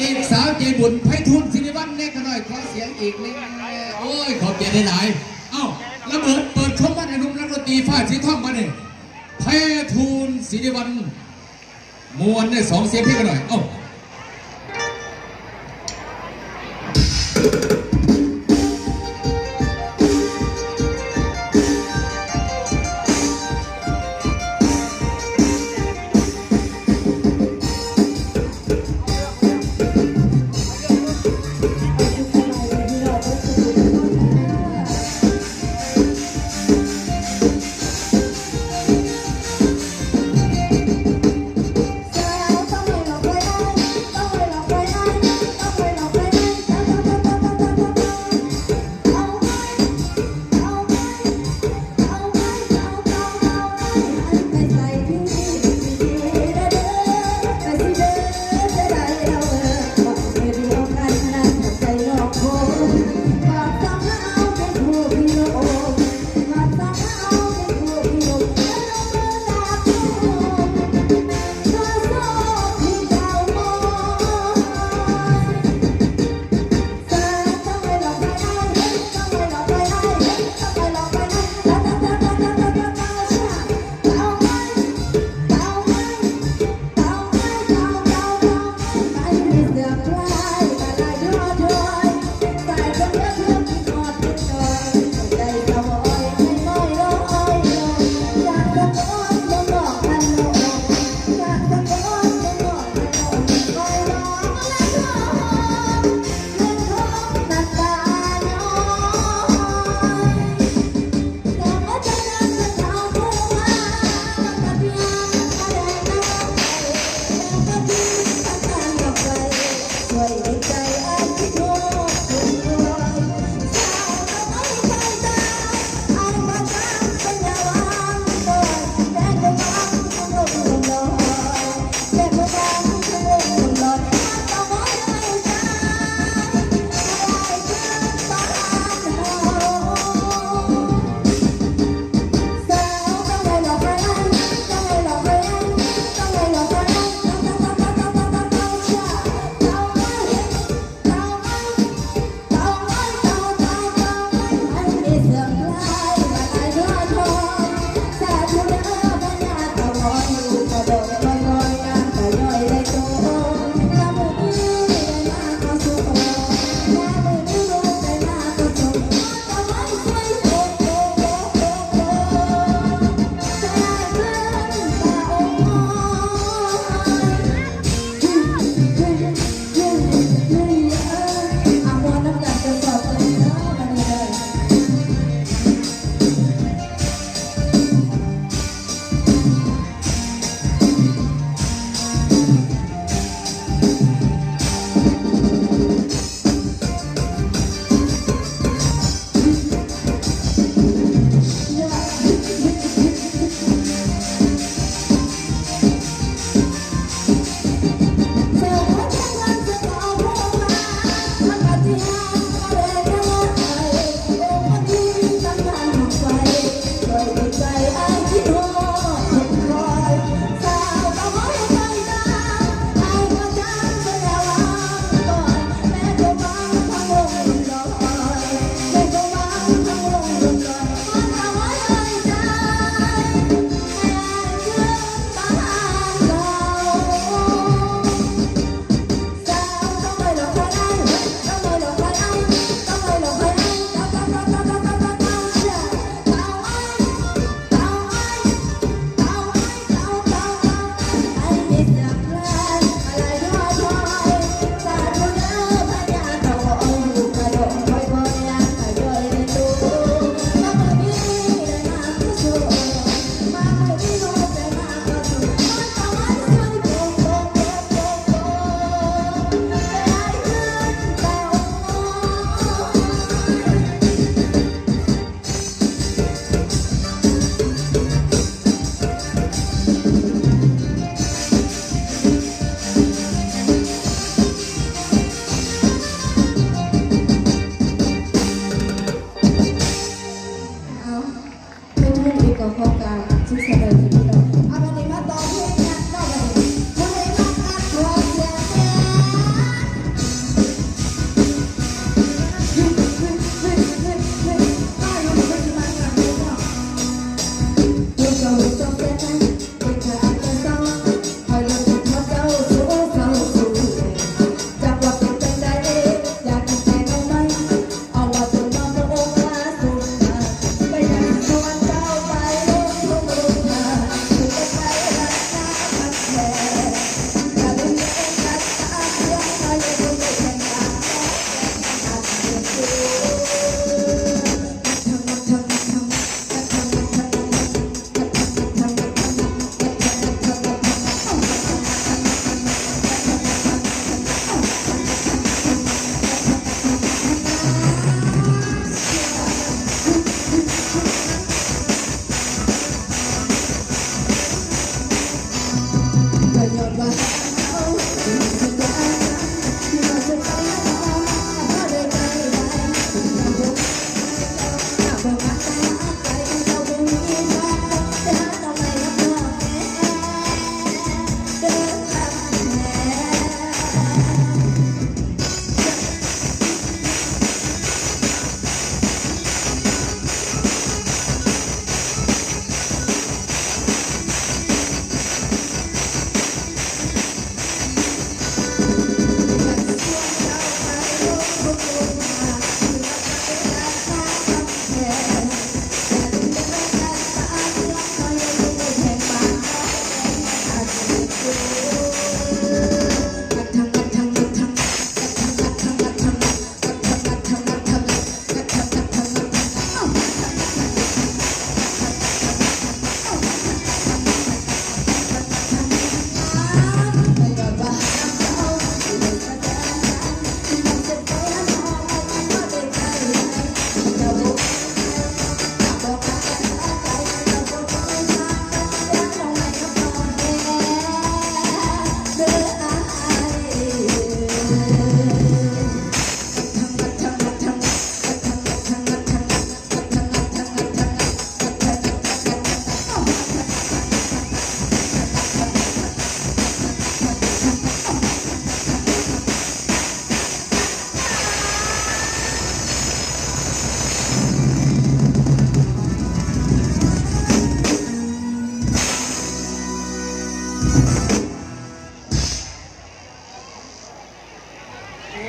ອີກສາວໃຈບຸນ ໄພທູນ ສິລິວັນ ແນ່ຂະນ້ອຍ ຂໍສຽງອີກແນ່. ໂອ້ຍ ຂອບໃຈຫຼາຍໆ. ເອົ້າ ລະເບີດເປີດຊົມມາໃຫ້ໜຸ່ມນັກດົນຕີຟ້າສີທອງບາດນີ້ ໄພທູນ ສິລິວັນ ມ່ວນໃນສອງສຽງເພງກັນໜ້ອຍ. ເອົ້າ.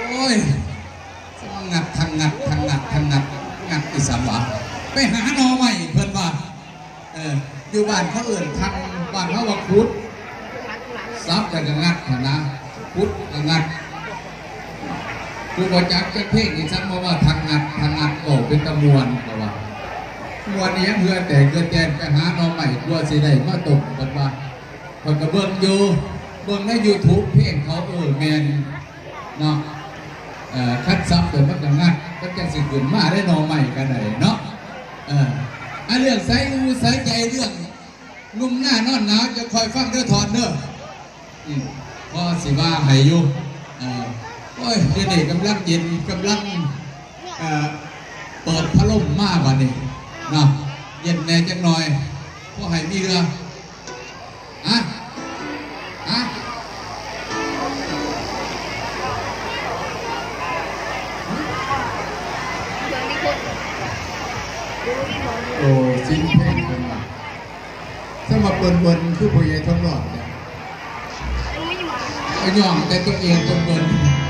ໂອ້ຍ ທັງງັດ ທັງງັດ ທັງງັດ ທັງງັດ ງັດອີ່ສັງວະ ໄປຫາໜໍ່ໄມ້ເພິ່ນວ່າ ເອີ ຢູ່ບ້ານເຂົາເອີ້ນທັງ ບ້ານເຮົາວ່າຂຸດ ສັບແລ້ວກໍງັດຫັ້ນນະ ຂຸດກໍງັດ ຜູ້ບໍ່ຈັກຈັກເພງອີ່ສັງ ມາວ່າທັງງັດ ທັງງັດ ເວົ້າເປັນຕາມ່ວນ ເຂົາວ່າ ມ່ວນອີ່ຫຍັງ ເຫື່ອແຕກເຫື່ອແຕນ ໄປຫາໜໍ່ໄມ້ ກວ່າຊິໄດ້ມາຕົ້ມ ເພິ່ນວ່າ. ຂ້ອຍກໍເບິ່ງຢູ່ ເບິ່ງໃນຢູທູບເພງເຂົາ ເອີ ແມ່ນເນາະ ເອີ ຄັນສັບແລ້ວມັນກໍງັດ ມັນຈັ່ງຊິຂຶ້ນມາໄດ້ ໜໍ່ໄມ້ກໍໄດ້ເນາະ ເອີ ອັນເລື່ອງໃສ່ອູໃສ່ໃຈ ເລື່ອງໜຸ່ມນານອນໜາວ ຈະຄ່ອຍຟັງເດີ ທອນເດີ ອືມ ພໍຊິວ່າໃຫ້ຢູ່ ເອີ ໂອ້ຍ ດຽວນີ້ກຳລັງເຢັນ ກຳລັງ ເອີ ເປີດພັດລົມມາບັດນີ້ເນາະ ເຢັນແດ່ຈັກໜ່ອຍ ພໍໃຫ້ມີເຫື່ອ ຮະ ຮະ ໂອ້ ຊິງເພງເພິ່ນວ່າ ສຳລັບເບິ່ນໆ ຄືພໍ່ໃຫຍ່ທອງຫຼອດເນຍ ໄປຍ້ອງແຕ່ຕົວເອງເບິ່ນໆ.